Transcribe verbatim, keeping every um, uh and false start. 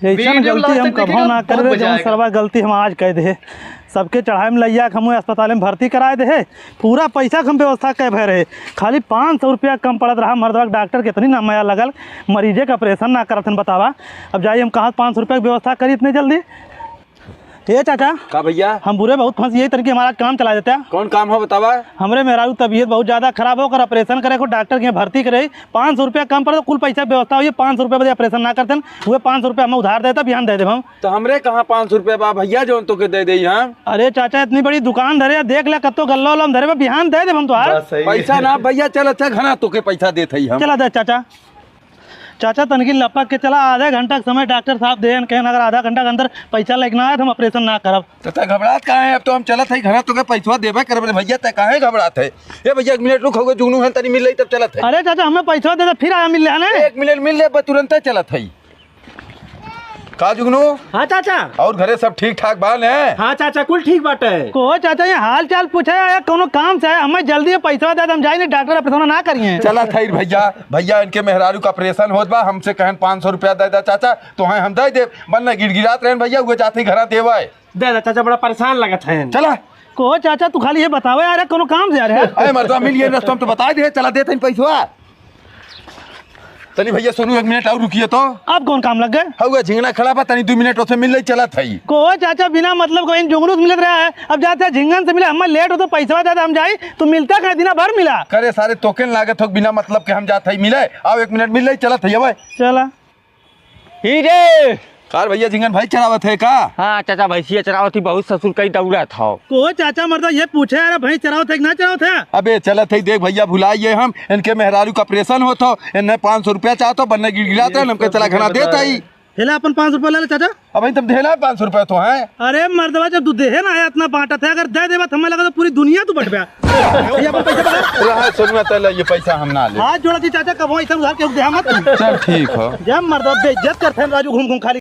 जैसन video गलती हम last तक कभो देखेगा, ना बहुत करबे, मजा जौन आएगा। सरवा गलती हम आज कइ देहे। सबके चढ़ाए में लइया के हम अस्पताल में भर्ती कराए देहे। पूरा पैसा के हम व्यवस्था कइ भए रहे। खाली पाँच सौ रुपया कम पड़त रहा मर्दवा के, डॉक्टर के इतनी ना मया लगल, मरीजे के ऑपरेशन ना करत हन, बतावा। अब जाई हम कहाँ से पाँच सौ रुपया के व्यवस्था करी इतने जल्दी? ए चाचा। का भइया? हम बुरे बहुत फंसी, यही तरीके हमारा काम चला देता। कौन काम हो बतावा? हमरे मेहरारू तबीयत बहुत ज्यादा खराब हो, ओकर ऑपरेशन करे को डॉक्टर के यहाँ भर्ती करे, पाँच सौ रुपया कम पड़े तो कुल पैसा व्यवस्था होई, पाँच सौ रुपया बदे ऑपरेशन ना करतन, उहे पाँच सौ रुपया हम उधार देता, बिहान दे देब हम। तो हमरे कहाँ पाँच सौ रुपया बा भइया, जौन तोके दे देई हम? अरे चाचा, इतनी बड़ी दुकान धरे, देख ले कत्तो गल्ला उल्ला हम धरे बा, बिहान दे देब हम तोहार। बस सही है। पैसा ना भइया, चल अच्छा घरा तोके पैसा देत हई हम। चला दे चाचा। चाचा, तनकी लपक के चला, आधा घंटा के समय डॉक्टर साहब देहन, कहन अगर आधा घंटा के अंदर पैसा लेके ना आए तो हम ऑपरेशन ना करब। तो तै घबरात काहे है? अब तो हम चलत हई घरा, तोके पैसवा देबे करब रे भइया, तै काहे घबरात है? ए भइया, एक मिनट रुक, हउए जुगनू हन, तनी मिल लेई तब चलत हई। अरे चाचा, हमें पैसवा दे दे, फिर आया मिल लेहन। एक मिनट मिल ले, बस तुरंते चलत हई। का जुगनू? हाँ चाचा। और घरे सब ठीक ठाक बा ने? हाँ चाचा, कुल ठीक बाटे। को चाचा, ये हाल चाल पूछे आया, कोनो काम से आया? हमें जल्दी ये पैसा दे दे, हम जाई नहीं, डॉक्टर ऑपरेशन ना करिए। चला थई भइया, भइया इनके मेहरारू का ऑपरेशन होत बा, हमसे कहन पाँच सौ रुपया दे दे चाचा, तो हैं हम दे देब। बन्ने गिड़गिड़ात रहन भइया, उहे जात ही घरा देवे। दे दे चाचा, बड़ा परेशान लगत है। चला। को चाचा, तू खाली ये बतावे यार, कोनो काम से यार है? अरे मर्दा, मिल गए रस्ता, हम तो बता दे, चला देत हन पैसवा। तनी भइया सोनू, एक मिनट और रुकिए तो। अब कौन काम लग गए? हउआ झिंगना खड़ा बा, तनी दू मिनट ओसे मिल ले, चलत हई। को चाचा, बिना मतलब को इन जुगनू से मिलत रहा है, अब जाते हैं झिंगन से मिले, हमें लेट हो तो पैसवा दे दे, हम जाई, तू मिलता कहे दिना भर मिला। करे सारे, तोके न लागत हो बिना मतलब के हम जात हई मिले। आओ एक मिनट मिल ले, चलत हई अब। चला। ही रे। कार भइया, झिंगन भाई चरावत है का? हाँ चाचा, भैंसिया चरावत ही, बहुत ससुर कई दौड़त हौ। को चाचा मर्दा ये पूछे, अरे भैंस चरावत है कि ना चरावत है? अबे चलत है, देख भइया भुलाइए हम, इनके मेहरारू का ऑपरेशन होत हौ, इन्हें पाँच सौ रुपया चाहत हौ, बन्ने गिड़गिड़ात रहन, हमके चला घना देत हई। हेला अपन पाँच सौ रुपया ले ले चाचा। अब तुम देला पाँच सौ रुपया तो है। अरे मर्दवा, जब तू देहे ना है इतना बांटत है, अगर दे देबा तो हमें लगा तो पूरी दुनिया तू बंटबे। ये अपन पैसा बता। रहा सोनुआ, तले ये पैसा हम ना ले। हाथ जोड़ा थी चाचा, कबो ऐसा उधार के देहा मत। चल ठीक हो। जब मर्दवा बेइज्जत करते हैं राजू घूम घूम खाली।